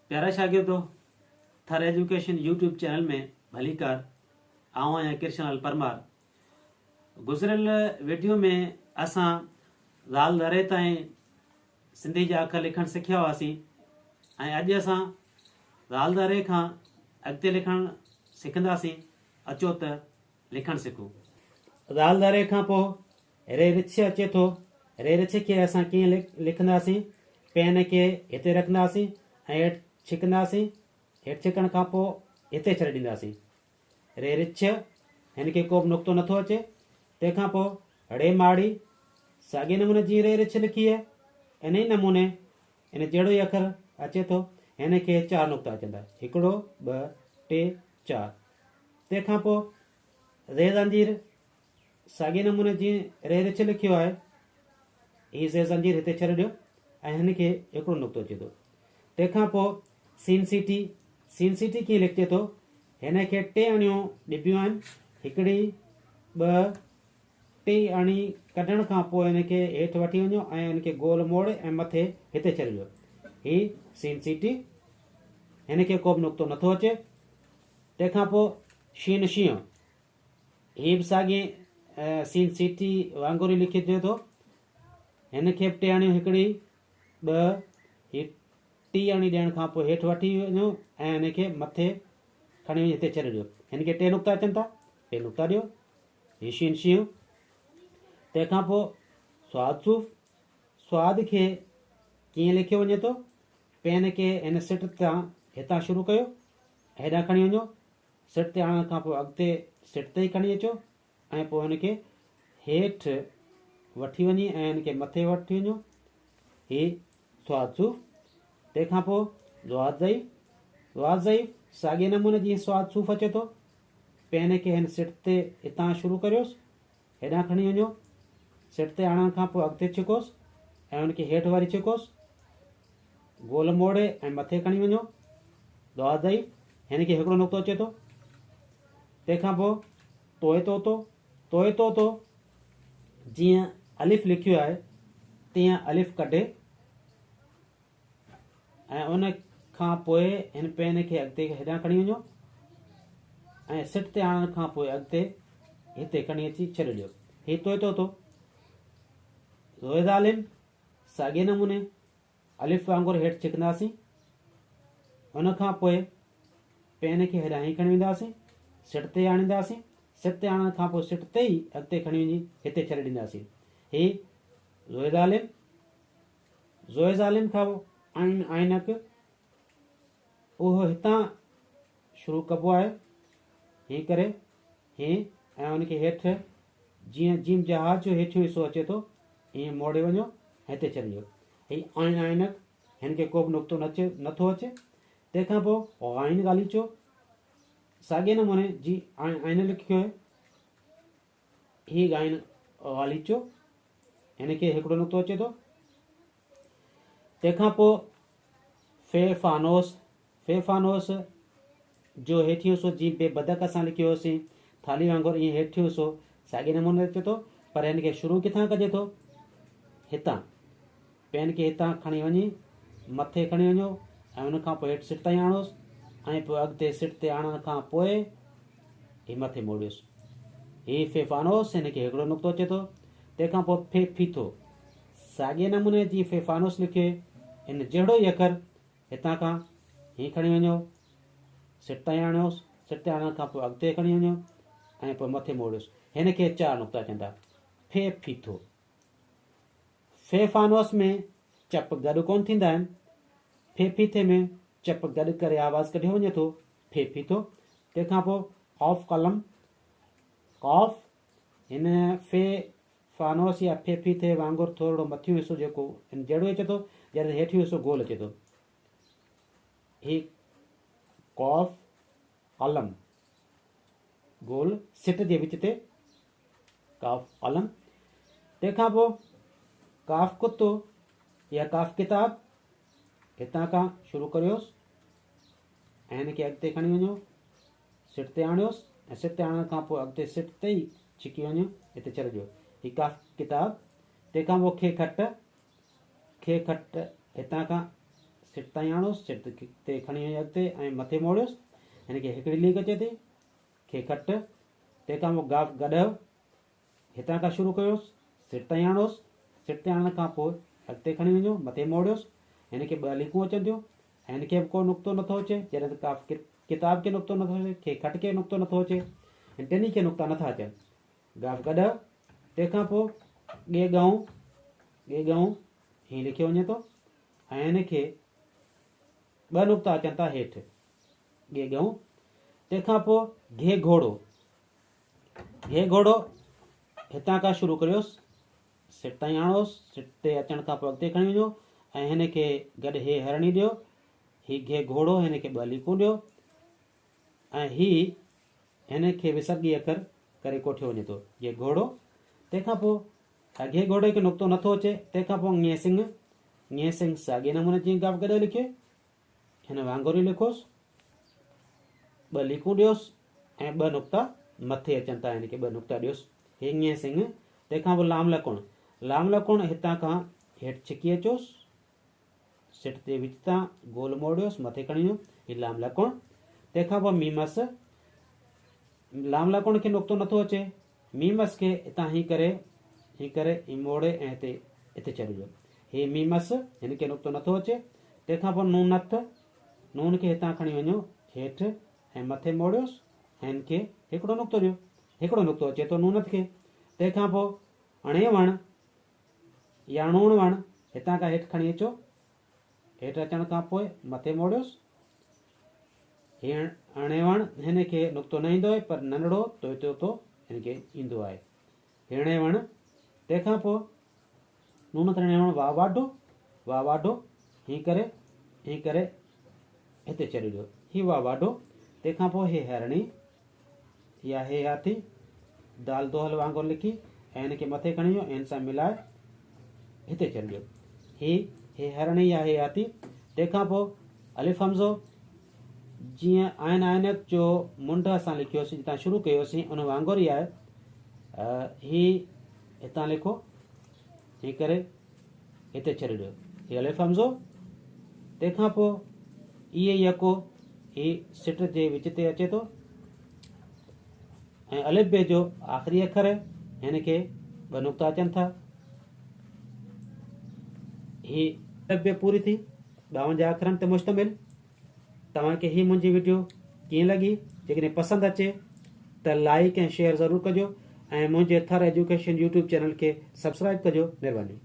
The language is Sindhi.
پيارا شاگردو ٿر ايجوڪيشن يوٽيوب چينل ۾ ڀليڪار آئون آهيان ڪرشن لال پرمار گذريل ويڊيو ۾ اسان لال دري تائين سنڌي جا اکر لکڻ سکيا هئاسين ۽ اڄ اسان لال دري کان اڳتي لکڻ سکنداسين اچو ته لکڻ سکون. لال دري کان پوء ري رڇ اچي ٿو. ري رڇ کي اسان ڪيئن لکنداسين؟ پين کي هتي رکنداسين ۽ هيٺ ڇڪنداسين. هيٺ ڇڪڻ کان پوء هتي ڇڏي ڏينداسين. ري رڇ، هن کي ڪو به نقطو نٿو اچي. تنهن کان پوء ڙي ماڙي، ساڳئي نموني جيئن ري رڇ لکي آهي، انهيء نموني ان جهڙو ئي اکر اچي ٿو. هن کي چار نقطا اچن ٿا، هڪڙو، ٻه، ٽي، چار. تنهن کان پوء ري زنجير، ساڳئي نموني جيئن ري رڇ لکيو آهي، هي زي زنجير هتي ڇڏي ڏيو ۽ هن کي هڪڙو نقطو اچي ٿو. تنهن کان پوء سين سيٽي، سين سيٽي ڪيئن لکجي ٿو؟ هن کي ٽي اڻيون ڏبيون آهن، هڪڙي، ٻه، ٽي اڻي ڪڍڻ کان پوء هن کي هيٺ وٺي وڃو ۽ هن کي گول موڙي ۽ مٿي هتي ڇڏي ڏيو. هي سين سيٽي، هن کي ڪو به نقطو نٿو اچي. تنهن کان پوء شين شينهن، هي به ساڳي سين سيٽي وانگر ئي لکجي ٿو. هن کي به ٽي اڻيون هڪڙي، ٻه، هي ٽي اڻي ڏيڻ کان پوء هيٺ وٺي وڃو ۽ هن کي مٿي کڻي وڃي هتي ڇڏي ڏيو. هن کي ٽي نقطا اچن ٿا، ٽي نقطا ڏيو. هي شين شينهن. تنهن کان پوء سواد صوف، سواد کي ڪيئن لکيو وڃي ٿو؟ پين کي هن سٽ تان هتان شروع ڪيو، هيڏانهن کڻي وڃو، سٽ تي آڻڻ کان پوء اڳتي سٽ تي ئي کڻي اچو ۽ پوء هن کي هيٺ وٺي وڃي ۽ هن کي مٿي وٺي وڃو. هي سواد صوف. تنهن کان پوء ضاد ضعيف، ضاد ضعيف ساڳئي نموني جيئن سواد صوف اچي ٿو، پين کي هن سٽ تي هتان شروع ڪريوس، هيڏانهن کڻي وڃو، سٽ تي آڻڻ کان پوء اڳتي ڇڪوس ۽ ان کي هيٺ وري ڇڪوس، گول موڙي ۽ مٿي کڻي وڃو. ضاد ضعيف، هن کي هڪڙو نقطو اچي ٿو. تنهن کان پوء توئي طوطو، توئي طوطو جيئن الف لکيو آهي تيئن الف ڪڍي ۽ ان کان پوء هن پين کي اڳتي هيڏانهن کڻي وڃو ۽ سٽ تي آڻڻ کان پوء اڳتي هتي کڻي اچي ڇڏي ڏيو. هي توئي طوطو. زوئي ظالم ساڳئي نموني الف وانگر هيٺ ڇڪنداسين. ان کان پوء پين کي هيڏانهن کڻي وينداسين، سٽ تي آڻينداسين، سٽ تي آڻڻ کان پوء سٽ تي ئي اڳتي کڻي وڃي هتي ڇڏي ڏينداسين. هي زوئي ظالم، زوئي ظالم کان عين عينڪ، اهو هتان شروع ڪبو آهي، هيئن ڪري، هيئن ۽ ان کي هيٺ جيئن جيم جهاز جو هيٺيون حصو اچي ٿو، ائين موڙي وڃو ۽ هتي ڇڏي ڏيو. هي عين عينڪ، هن کي ڪو به نقطو نه ٿو اچي. تنهن کان پوء غائن غاليچو، ساڳئي نموني جي عين عين لکيو آهي، هي غائن غاليچو، هن کي هڪڙو نقطو اچي ٿو. تنهن کان پوء في فانوس، في فانوس جو هيٺيون حصو جيئن بي بدڪ اسان لکيو هوسين ٿالهي وانگر ائين هيٺيون حصو ساڳئي نموني اچي ٿو، پر هن کي شروع ڪٿان ڪجي ٿو؟ هتان. پين کي هتان کڻي وڃي مٿي کڻي وڃو ۽ ان کان پوء هيٺ سٽ تائين آڻوس ۽ پوء اڳتي سٽ تي آڻڻ کان پوء هي مٿي موڙيوس. هي في فانوس هن کي هڪڙو نقطو اچي ٿو. تنهن کان پوء في ڦيٿو. ساڳئي نموني جيئن في فانوس لکيو ان جهڙو ئي اکر هتان کان هي کڻي وڃو سٽ تائين آڻيوس، سٽ تي آڻڻ کان پوء اڳتي کڻي وڃو ۽ پوء مٿي موڙيوس. هن کي چار نقطا اچن ٿا. في ڦيٿو. في فانوس ۾ چپ گڏ ڪونه ٿيندا آهن. في ڦيٿي ۾ چپ گڏ ڪري آواز ڪڍيو وڃي ٿو، في ڦيٿو. تنهن کان پوء قاف قلم، قاف، هن في فانوس يا في ڦيٿي وانگر ٿورڙو مٿيون حصو جيڪو ان جهڙو اچي ٿو، جڏهن ته هيٺيون حصو گول اچي ٿو. هي قاف قلم گول سٽ جي وچ تي قاف قلم. تنهن کان پوء قاف ڪتو يا قاف ڪتاب هتان کان شروع ڪريوس ۽ هن کي اڳتي کڻي وڃو، سٽ تي آڻيوس ۽ سٽ تي آڻڻ کان پوء اڳتي سٽ تي ئي ڇڪي وڃو، هتي ڇڏي ڏيو. هي قاف ڪتاب. تنهن کان پوء کي کٽ، کي کٽ هتان کان سٽ تائين آڻوس، سٽ تي کڻي وڃي اڳتي ۽ مٿي موڙيوس، هن کي هڪڙي ليڪ اچي ٿي، کي کٽ، تنهن کان پوء گاف گڏهه، هتان کان شروع ڪيوس، سٽ تائين آڻوس، سٽ تي آڻڻ کان پوء اڳتي کڻي وڃو، مٿي موڙيوس، هن کي ٻه ليڪون اچن ٿيون ۽ هن کي به ڪو نقطو نٿو اچي، جڏهن ته ڪاف ڪتاب کي نقطو نٿو اچي، کي کٽ کي نقطو نٿو اچي، هن ٽنهي کي نقطا نٿا اچن. گاف گڏهه، تنهن کان پوء ڳي ڳئون، ڳي ڳئون، هيئن لکيو وڃي ٿو ۽ هن کي ٻه نقطا اچن ٿا هيٺ، ڳي ڳئون، تنهن کان پوء گهي گهوڙو، گهي گهوڙو هتان کان شروع ڪريوس، سٽ تائين آڻوس، سٽ تي اچڻ کان پوء اڳتي کڻي وڃو ۽ هن کي گڏ هي هرڻي ڏيو، هي گهي گهوڙو هن کي ٻه ليڪون ڏيو ۽ هي هن کي به سرڳي اکر ڪري ڪوٺيو وڃي ٿو، گهي گهوڙو، تنهن کان پوء گهي گهوڙي کي نقطو نٿو اچي، تنهن کان پوء ڱي سنگهه، ڱي سنگهه ساڳئي نموني جيئن گاف گڏهه لکيو هن وانگر ئي لکوس، ٻه ليڪون ڏيوس ۽ ٻه نقطا مٿي اچن ٿا هن کي ٻه نقطا ڏيوس، هي ڱي سنگهه، تنهن کان پوء لام لڪڻ، لام لڪڻ هتان کان هيٺ ڇڪي اچوس، سٽ تي وچ تان گول موڙيوس مٿي کڻي وڃو، هي لام لڪڻ، تنهن کان پوء ميم اس، لام لڪڻ کي نقطو نٿو اچي، ميم اس کي هتان هي ڪري هي ڪري هي موڙي ۽ هتي هتي ڇڏي ڏيو. هي ميم اس هن کي نقطو نٿو اچي. تنهن کان پوء نون نٿ، نون کي هتان کڻي وڃو هيٺ ۽ مٿي موڙيوس ۽ هن کي هڪڙو نقطو ڏيو. هڪڙو نقطو اچي ٿو نون نٿ کي. تنهن کان پوء اڻي وڻ يا اڻوڻ وڻ هتان کان هيٺ کڻي اچو. هيٺ اچڻ کان پوء مٿي موڙيوس. هي اڻيوڻ هن کي نقطو نه ايندو آهي پر ننڍڙو توئتو تو هن کي ايندو آهي. هي اڻيوڻ تنهن کان پوء نون تي اڻيوڻ واء واڍو، واء واڍو هي ڪري هي ڪري هتي ڇڏي ڏيو. هي واء واڍو تنهن کان پوء هي هرڻي يا هي هاٿي دال دوهل وانگر لکي ۽ هن کي مٿي کڻي وڃو ۽ هن سان ملائي هتي ڇڏي ڏيو. هي هي هرڻي يا هي هاٿي. تنهن کان پوء الف همزو جيئن عين عينڪ جو منڍ اسان لکيوسين جتان شروع ڪيوسين ان وانگر ئي آهي. هي هتان لکو هي ڪري هتي ڇڏي ڏيو. هي الف همزو. تنهن کان پوء اي يڪو هي سٽ جي وچ تي اچي ٿو ۽ الف بي جو آخري اکر آهي هن کي ٻه نقطا اچن ٿا. هي الف بي پوري ٿي 52 اکرن تي مشتمل. توهان کي هي منهنجي وڊيو ڪيئن لڳي؟ جيڪڏهن پسند اچي ته لائيڪ ۽ شيئر ضرور ڪجو ۽ منهنجي ٿر ايجوڪيشن يوٽيوب چينل کي سبسڪرائيب ڪجو. مهرباني.